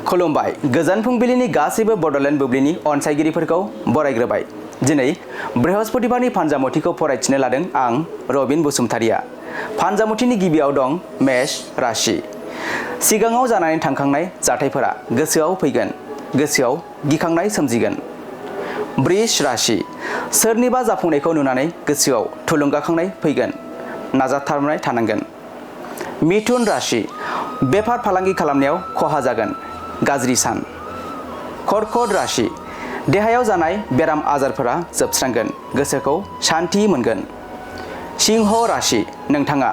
खुलुमबाय गोजान फुंबिलिनि गासैबो बडलेण्ड बुब्लिनि अनसायगिरिफोरखौ बरायग्रोबाय। दिनै बृहस्पतिबारनि फानजामुथिखौ फरायथिनो लादों आं रबिन बसुमतारिया। फानजामुथिनि गिबियाव दं मेष राशि। सिगाङाव जानानै थांखांनाय जाथायफोरा गोसोआव फैगोन, गोसोआव गिखांनाय सोमजिगोन। वृष राशि। सोरनिबा जाफुंनायखौ नुनानै गोसोआव थुलुंगाखांनाय फैगोन, नाजाथाबनाय थानांगोन। मिथुन राशि। बेफार फालांगि खालामनायाव खहा जागोन, गाज्रि सान। कर्कट राशि। देहायाव जानाय बेराम आजारफोरा जोबस्रांगोन, गोसोखौ सान्थि मोनगोन। सिंह राशि। नोंथाङा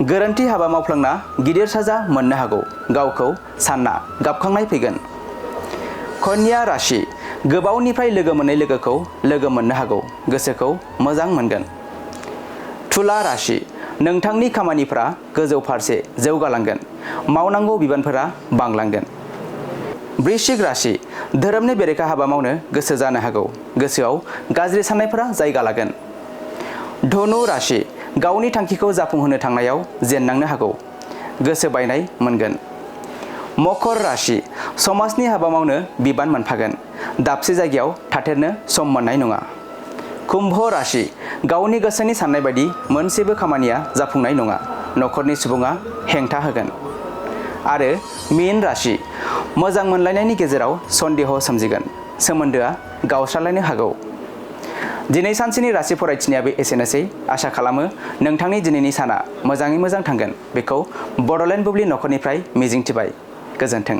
गोरोन्थि हाबा मावफ्लांना गिदिर साजा मोननो हागौ, गावखौ सानना गाबखांनाय फैगोन। कन्या राशि। गोबावनिफ्राय लोगो मोनै लोगोखौ लोगो मोननो हागौ, गोसोखौ मोजां मोनगोन। तुला राशि। नोंथांनि खामानिफोरा गोजौ फारसे जौगालांगोन, मावनांगौ बिबानफोरा बांलांगोन। वृश्चिक राशि। धोरोमनि बेरेखा हाबा मावनो गोसो जानो हागौ, गोसोआव गाज्रि साननायफोरा जायगा लागोन। धनु राशि। गावनि थांखिखौ जाफुंहोनो थांनायाव जेननांनो हागौ, गोसो बायनाय मोनगोन। मकर राशि। समाजनि हाबा मावनो बिबान मोनफागोन, दाबसे जायगायाव थाथेरनो सम मोननाय नङा। कुम्भ राशि। गावनि गोसोनि साननाय बायदि मोनसेबो खामानिया जाफुंनाय नङा, नखरनि सुबुङा हेंथा होगोन। आरो मीन राशि। मोजां मोनलायनायनि गेजेराव सन्देह सोमजिगोन, सोमोन्दोआ गावस्रालायनो हागौ। दिनै सानसेनि राशि फरायथिनायाबो एसेनोसै। आसा खालामो नोंथांनि दिनैनि साना मोजाङै मोजां थांगोन, बेखौ बडलेण्ड बुब्लि नखरनिफ्राय मिजिंथिबाय। गोजोन्थों।